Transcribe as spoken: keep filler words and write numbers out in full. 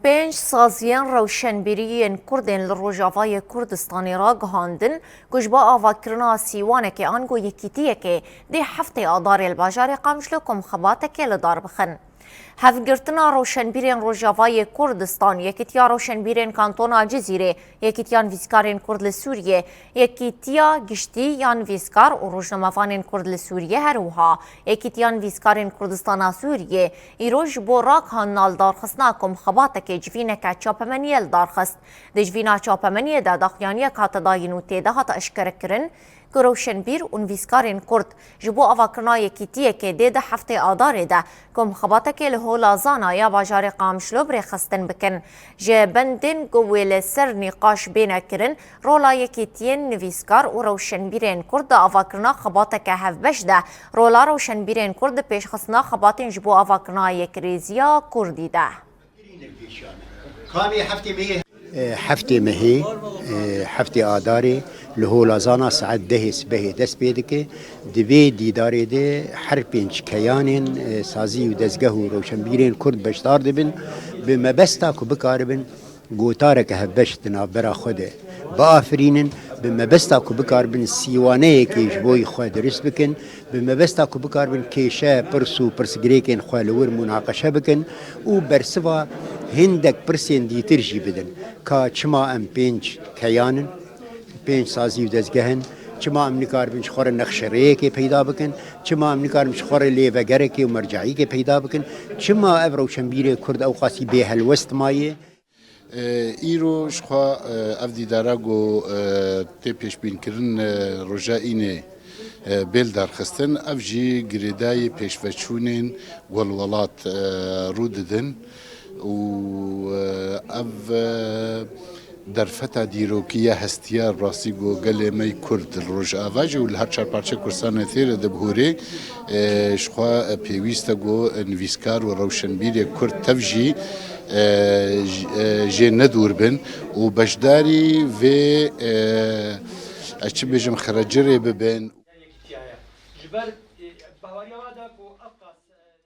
Pênc saziyên rewşenbîrî yên Kurd ên li Rojavayê Kurdistanê ragihandin ku ji bo avakirina sîwanekê ango yekîtiyekê dê heftê Adarê li bajarê Qamişlo komxebatekê li dar bixin. Hevgirtina rewşenbîrên Rojavayê Kurdistan, Yekîtiya Rewşenbîrên Kantona Cizîrê, Yekîtiya Nivîskarên Kurd li Sûriyê, Yekîtiya Giştî ya Nivîskar û Rojnamevanên Kurd li Sûriyê, her wiha Yekîtiya Nivîskarên Kurdistana Sûriyê, îro ji bo ragihandina lidarxistina komxebatekê civîneke çapemeniyê li dar xist. Di civîna çapemeniyê de daxuyaniyek hate dayîn û tê de hate eşkerekirin ku rewşenbîr û nivîskarên Kurd ji bo avakirina yekîtiyekê dê di heftê Adarê de komxebatekê li Hola Zana ya bajarê Qamişlo bi rêxistin bikin. Ji bendên ku wê li ser nîqaş bêne kirin, rola yekîtiyên nivîskar û rewşenbîrên Kurd di avakirina xebateke hevbeş de, rola rewşenbîrên Kurd di pêşxistina xebatên ji bo avakirina yekrêziya Kurdî de. Kanê heftê mehê. E, heftê mehê, e, heftê Adarê li Hola Zana saet dehê sibehê dest pê dike. Di vê dîdarê de her pênc keyanên, e, sazî û dezgeh û rewşenbîrên Kurd beşdar dibin, bi mebesta ku bikaribin gotareke hevbeş di navbera xwe de biafirînin, bi mebesta ku bikaribin sîwaneyekê ji bo xwe dirust bikin, bi mebesta ku bikaribin kêşe, pirs û pirsgirêkên xwe li wir munaqeşe bikin û bersiva hindek pirsên dîtir jî bidin. Ka çima em pênc keyan in, pênc sazî û dezgeh in, çima em nikaribin ji xwe re nexşerêyekê peyda bikin, çima em nikaribin ji xwe re lêvegerekê û merceîkê peyda bikin, çima ev rewşenbîrê Kurd ewqasî bêhelwest maye? E, îro ji xwe, e, ev dîdara ku, e, tê pêşbînkirin, e, roja înê, e, bê lidarxistin, ev jî girêdayî pêşveçûnên ku li welat, e, rû didin û, e, ev, e, derfeta dîrokî ya hestiya rastî ku gelê me yê Kurd li Rojava jî û li her çar parçeyê Kurdistanê tê re dibihûrê, e, ji xwe, e, pêwîst e ku nivîskar û rewşenbîrê Kurd tev jî, e, j-, e, jê nedûr bin û beşdarî vê, e, ez çi bêjim, xerecirê bibin. Ji ber